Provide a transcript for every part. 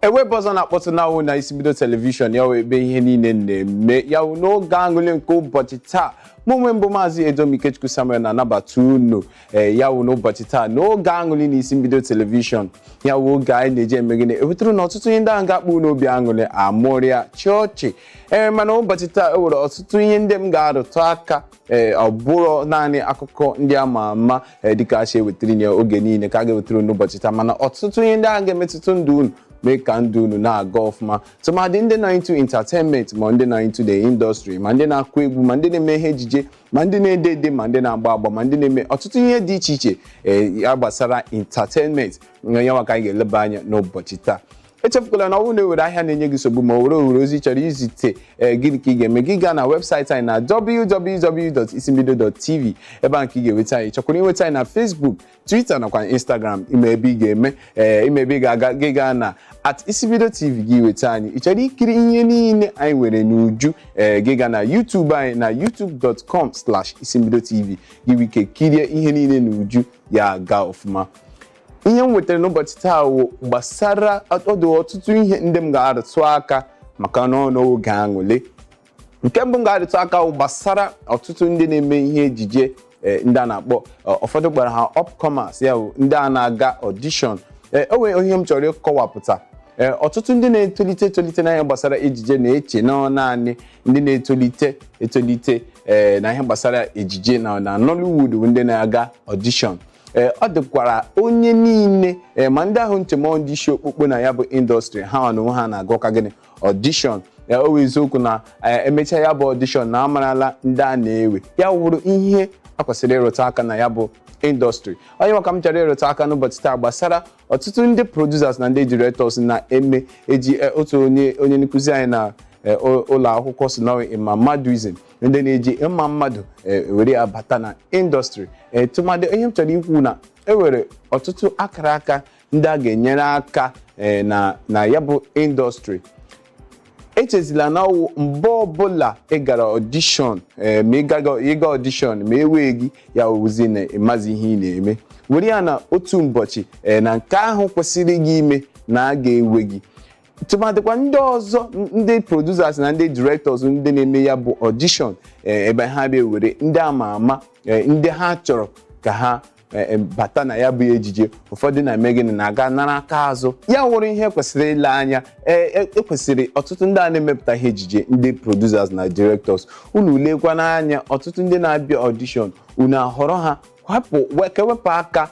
Ewebe ọzọ na-akpọtụ n'anwụ na isi bido television ya wee ebe ihe niile na-eme ya wụ n'oge aṅụrị nke ụbọchị taa. Mụ onwe mbụ, Maazị Edomikechukwu Samuel, na-anabata unu ya wụ n'ụbọchị taa n'oge aṅụrị na isi mbido television ya wụ oge anyị na-eji eme gịnị? Ewetara na ọtụtụ ihe ndị ahụ ga-akpụ n'obi aṅụrị, amụrịa chịọchị. Mana ụbọchị taa e nwere ọtụtụ ihe ndị m ga-arụtụ aka. Ọ bụrụ naanị akụkọ ndị ama ama dịka a si ewetara ya oge niile ka a ga-ewetara n'ụbọchị taa, mana ọtụtụ ihe ndị ahụ ga-emetụta ndụ unu, mee ka ndụ unu na-aga ọfụma, tụmadị ndị nọ into entertainment, ma ndị nọ into the industry, ma ndị na-akụ egwu, ma ndị na-eme ihe ejije, ma ndị na-ede ede, ma ndị na-agba agba, ma ndị na-eme ọtụtụ ihe dị iche iche ya gbasara entertainment. Ya nwa ka anyị ga-eleba anya n'ụbọchị taa. Echefukwala na ọ bụrụ na ewere ahịa na-enye gị nsogbu, ma were owere ozi chọrọ izite, gịnị ka ị ga-eme? Gị gaa na webụsaịtị anyị na www.isimbido.tv. Ebe ahụ ka ị ga-enweta anyị. Chọkwara inweta anyị na Facebook, Twitter nakwa Instagram. Ime ebe ị ga-eme, ime ebe ị ga-aga, gị gaa na @isimbidotv, gị nweta anyị. Ị chọrọ ikiri ihe niile anyị nwere n'uju, gị gaa na YouTube anyị na youtube.com/isimbidotv, gị nwee ike kirie ihe niile n'uju, ya gaa ọfụma. Ihe m nwetara n'ụbọchị taa wụ gbasara ọdụ ọtụtụ ihe ndị m ga-arụtụ aka maka n'oge aṅụle. Nke mbụ m ga-arụtụ aka wụ gbasara ọtụtụ ndị na-eme ihe ejije, ndị a na-akpọ, ụfọdụ kpọrọ ha upcomers, ya bụ ndị a na-aga audition. O nwere ihe m chọrọ ịkọwapụta. Ọtụtụ ndị na-etolite etolite na ihe gbasara ejije na-eche na naanị ndị na-etolite etolite na ihe gbasara ejije na Nollywood bụ ndị na-aga audition. Ọ dịkwara onye niile, ma ndị ahụ nchemọ, ndị isi okpukpe na ya bụ industry, ha na onwe ha na-aga ụka gịnị? Audition. O wụ eziokwu na emechaa ya bụ audition na amarala ndị a na-ewe. Ya wụrụ ihe a kwesịrị ịrụta aka na ya bụ industry. Onye maka m chọrọ ịrụta aka n'ụbọchị taa gbasara ọtụtụ ndị producers na ndị directors na-eme eji otu onye nkụzi anyị na ụlọ akwụkwọ si na ịma mmaduism, ndị na-eji ịma mmadụ were ya bata na industry. Tụmadị ihe m chọrọ ikwu na e nwere ọtụtụ akara aka ndị a ga-enyere aka na ya bụ industry. Echezila na ọwụ mgbe ọbụla ị gara audition, ma ịga audition ma ewee gị, ya wụzi na ịmazi ihe ị na-eme. Were ya na otu ụbọchị na nke ahụ kwesịrị gị ime na a ga-ewe gị. Tụmadịkwa ndị ọzọ, ndị producers na ndị directors, ndị na-eme ya bụ audition, ebe ha bịa were ndị ama ama, ndị ha chọrọ ka ha bata na ya bụ ejije, ụfọdụ na-eme gịnị? Na-aga nara aka azụ. Ya wụrụ ihe kwesịrị ile anya. Ekwesịrị ọtụtụ ndị a na-emepụta ihe ejije, ndị producers na directors, unu lekwa n'anya ọtụtụ ndị na-abịa audition, unu ahọrọ ha, hapụ kewepụ aka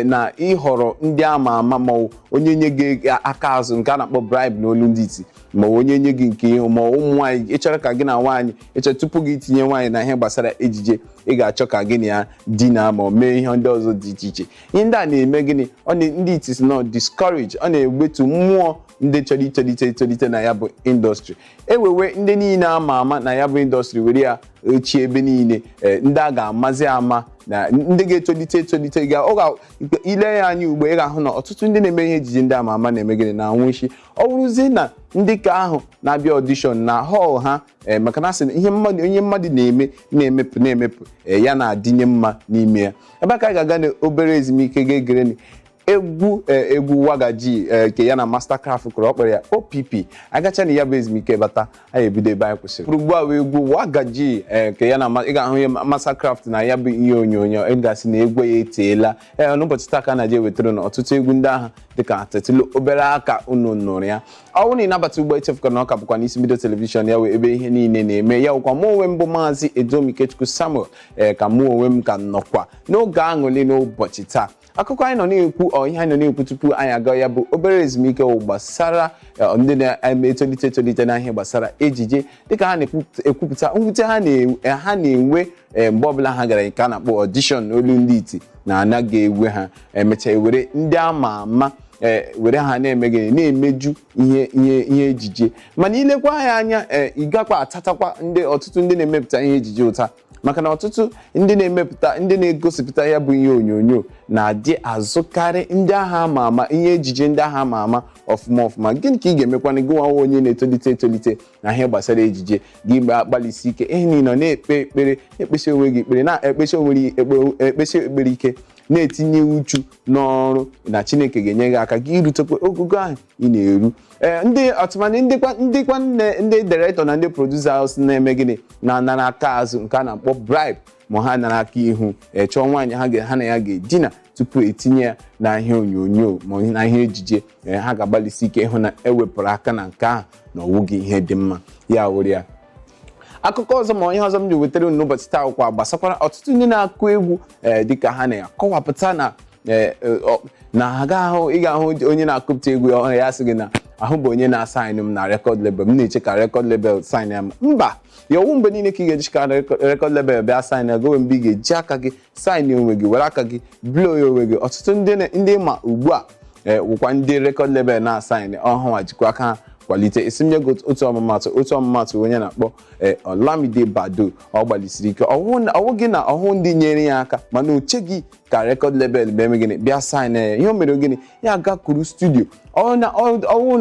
na ịhọrọ ndị ama ama, ma onye nye gị aka azụ, nke a na-akpọ bribe n'olu ndị iti, ma onye nye gị nke ihu, ma ụmụ nwaanyị ịchọrọ ka gị na nwaanyị ịchọ. Tupu gị tinye nwaanyị na ihe gbasara ejije, ị ga-achọ ka gị na ya dina ma mee ihe ndị ọzọ dị iche iche. Ihe ndị a na-eme gịnị? Ọ na ndị iti si nọ discourage, ọ na-egbetu mmụọ ndị chọrọ itolite etolite na ya bụ industry. Ewewe ndị niile ama ama na ya bụ industry, were ya ochie ebe niile, ndị a ga-amazi ama na ndị ga-etolite etolite ga ọ ga ile ya anya ugbo. Ị ga-ahụ na ọtụtụ ndị na-eme ihe ejije, ndị ama ama, na-eme gịnị? Na-anwụ isi. Ọ bụrụzie na ndị ka ahụ na-abịa audition na hall ha, maka na asị na ihe mmadụ, onye mmadụ na-eme na-emepụ na-emepụ, ya na-adịnye mma n'ime ya. Ebe a ka anyị ga-aga na obere ezumike, ga-egere egwu, egwu Wagaji, nke ya na Mastercraft kụrụ, ọ kpọrọ ya OPP. Agacha na ya bụ ezumike bata, anyị ebido ebe anyị kwụsịrị. Ugbu a wee egwu Wagaji, nke ya na ị ga-ahụ ihe Mastercraft na ya bụ ihe onyonyo. Ị ga-asị na egwu ya eteela. N'ụbọchị taa ka a na-eji ewetara na ọtụtụ egwu ndị ahụ dịka tetụlụ obere aka unu nụrụ ya. Ọ bụrụ na ị nabata ugbo, echefukara na ọ ka bụkwa n'isi mbido television, ya wee ebe ihe niile na-eme. Ya wụkwa mụ onwe m bụ Maazị Edomikechukwu Samuel. Ka mụ onwe m ka nọkwa n'oge aṅụrị n'ụbọchị taa. Akụkọ anyị nọ na-ekwu, ọ ihe anyị nọ na-ekwu tupu anyị aga ya bụ obere ezumike, wụ gbasara ndị na-etolite etolite na ihe gbasara ejije, dịka ha na-ekwupụta mwute ha na-enwe mgbe ọbụla ha gara nke a na-akpọ audition n'olu ndị iti, na anaghị ewe ha. Emechaa, ewere ndị ama ama, were ha na-eme gịnị? Na-emeju ihe ejije. Mana ilekwa ya anya, ị gakwa atatakwa ndị ọtụtụ ndị na-emepụta ihe ejije ụta, maka na ọtụtụ ndị na-emepụta, ndị na-egosipụta ya bụ ihe onyonyo na-adị azụkarị ndị agha ama ama, ihe ejije ndị agha ama ama ọfụma ọfụma. Gịnị ka ị ga-emekwana gị nwa onye na-etolite etolite na ihe gbasara ejije? Gị mgbe akpalisi ike ihe niile nọ na-ekpe ekpere, ekpesi onwe gị ekpere, na-ekpesi onwe gị ekpesi ekpere ike. Na-etinye uchu n'ọrụ na Chineke ga-enye gị aka gị irutekwa ogogo ahụ ị na-eru. Ee, ndị ọtụmadị ndịkwa nne, ndị director na ndị producers na-eme gịnị? Na-anara aka azụ, nke a na-akpọ bribe, ma ha nara aka ihu, chọọ nwaanyị ha na ya ga-edina tupu etinye ya na ihe onyonyo ma na ihe ejije. Ha ga-agbalịsi ike ịhụ na ewepụrụ aka na nke ahụ, na ọwụghị ihe dị mma. Ya wụrụ ya. Akụkọ ọzọ ma ihe ọzọ m ji wetara unu n'ụbọchị taa kwa gbasakwara ọtụtụ ndị na-akụ egwu, dịka ha na-akọwapụta na na ha ga-ahụ, ị ga-ahụ onye na-akụpụta egwu ọhụrụ, ya sị gị na ahụ bụ onye na-asign m na record label, m na-eche ka record label sign ya. M mba, ya ọwụ mgbe niile ka ị ga-eji ka record label bịa sign ya gowe. Mgbe ị ga-eji aka gị sign onwe gị, were aka gị blow ya onwe gị. Ọtụtụ ndị ma ugbu a wụkwa ndị record label na-asign ọhụụ jikwa aka ha kwalite. Esi m nye gị otu ọmụmatụ, onye na-akpọ Olamide Bado. Ọ gbalịsiri ike, ọwụ gị na ọhụ ndị nyere ya aka, mana oche gị ka record label bịa eme gịnị? Bịa sign ya. Ihe o mere gịnị? Ya gakwuru studio. Ọwụ na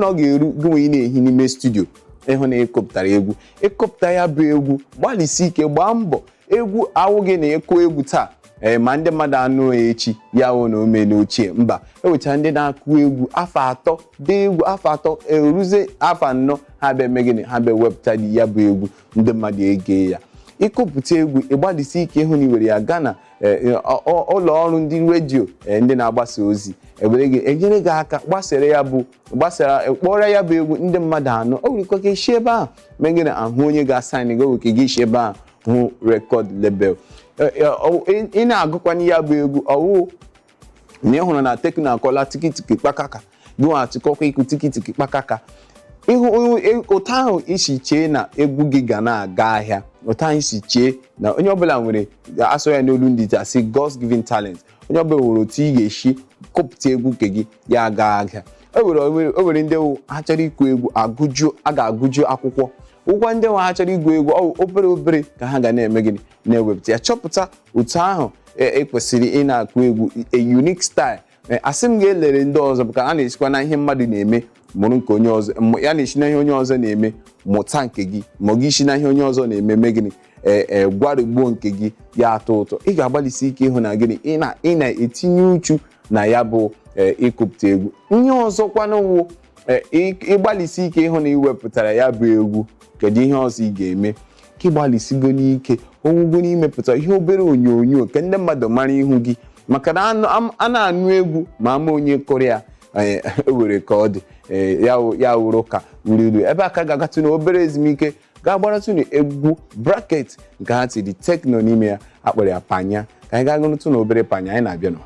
ọ ga-eru gị nwee na-ehi n'ime studio ịhụ na ịkụpụtara egwu, ịkụpụta ya bụ egwu. Gbalịsi ike, gbaa mbọ. Egwu awụ gị na ịkụ egwu taa, ee, ma ndị mmadụ anụ ya echi, ya wụ na ome n'ochie. Mba, ewechara ndị na-akụ egwu afọ 3 dee egwu, afọ 3 eruzie afọ 4, ha bịa eme gịnị? Ha bịa wepụta ya bụ egwu, ndị mmadụ ege ya. Ịkụpụta egwu, ịgbalịsi ike ịhụ na iwere ya gaa na ụlọ ọrụ ndị redio, ndị na-agbasa ozi, ewere gị enyere gị aka gbasara ya bụ gbasara kpọrọ ya bụ egwu, ndị mmadụ anụ. O nwere ike isi ebe ahụ mee gịnị? Ahụ onye ga-asign gị. O nwere ike gị isi ebe ahụ hụ record label. Ị na-agụkwana ya bụ egwu, ọwụ na ị hụrụ na Tekno akọla tikitiki kpakaka, gị nwachịkọkwa ịkụ tikitiki kpakaka. Ịhụ ụtọ ahụ isi chee na egwu gị ga na-aga ahịa, ụtọ ahụ isi chee na onye ọbụla nwere, asụ ya n'olu ndị ite asị God's given talent, onye ọbụla nwere otu ị ga-esi kụpụta egwu nke gị ya aga ahịa. O nwere ndị ha chọrọ ịkụ egwu agụju, a ga-agụju akwụkwọ ụgwọ. Ndị nwe ha chọrọ ịgụ egwu, ọ obere obere ka ha ga na-eme gịnị? Na-ewepụta ya. Chọpụta otu ahụ ekwesịrị ị na-akụ egwu, a unique style. Asị m ga-elere ndị ọzọ maka a na-esikwa na ihe mmadụ na-eme mụrụ nke onye ọzọ, ya na-esi na ihe onye ọzọ na-eme mụta nke gị, ma ọ gị isi na ihe onye ọzọ na-eme mee gịnị? Ee, gwarigbuo nke gị ya atọ ụtọ. Ị ga-agbalịsi ike ịhụ na gịnị? Ị na-etinye uchu na ya bụ ịkụpụta egwu. Ihe ọzọkwanụ wụ ịgbalịsi ike ịhụ na ị wepụtara ya bụ egwu. Kedu ihe ọzọ ị ga-eme ka ịgbalịsigo n'ike owugo n'imepụta ihe obere onyonyo ka ndị mmadụ mara ihu gị? Maka na a na-anụ egwu ma ama onye kụrụ ya, ewere ka ọ dị ya wụrụ ka wuru ebe aka ga-agatụ na obere ezumike, ga-agbaratụ na egwu Bracket nke ha tiri Tekno n'ime ya, akpọrọ ya Panya. Ka anyị ga-agụrụtụ na obere Panya, anyị na-abịa nọ.